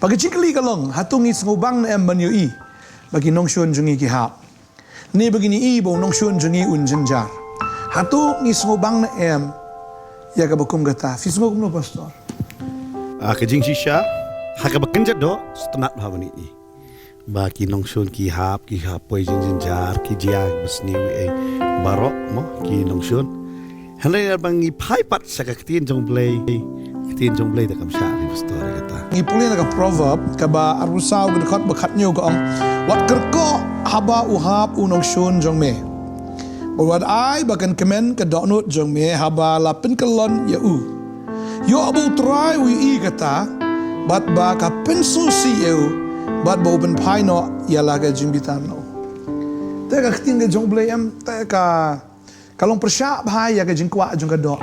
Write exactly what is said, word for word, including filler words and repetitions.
Ba ka jingkylli ka long, hato ngi sngewbang ne em ban ïohi ba ki nongshun jong ngi ki hap? Ne ba ngin ïohi ba u nongshun jong ngi un jynjar? Hato ngi sngewbang ne em ïa kaba kum kata? Phi sngew kumno, Pastor? Ah, ka jingshisha, ha kaba kynja doh, sngewtynnat bha ban ïohi ba ki nongshun ki hap, ki hap poi jingjynjar, ki jia basniew ei baroh mo ki nongshun. Hynrei haba ngi phai pat sha ka ktien jong Blei, ka ktien jong Blei da kam shah ri, Pastor, ïa kata. Ngi pule na ka Proverb kaba arphew saw, ka dkhot ba khathynñiew, ka ong, wat kyrkhu haba u hap u nongshun jong me, bad wat ai ba kan kmen ka dohnud jong me haba la pynkyllon ïa u. Ïoh ba U Trai u ïohi kata, bad ba ka pynsngewsih ïa u, bad ba u pynphai noh ïa la ka jingbitar na u. Te ka ktien ka jong Blei em, te ka, ka long pyrshah bha ïa ka jingkwah jong ka doh.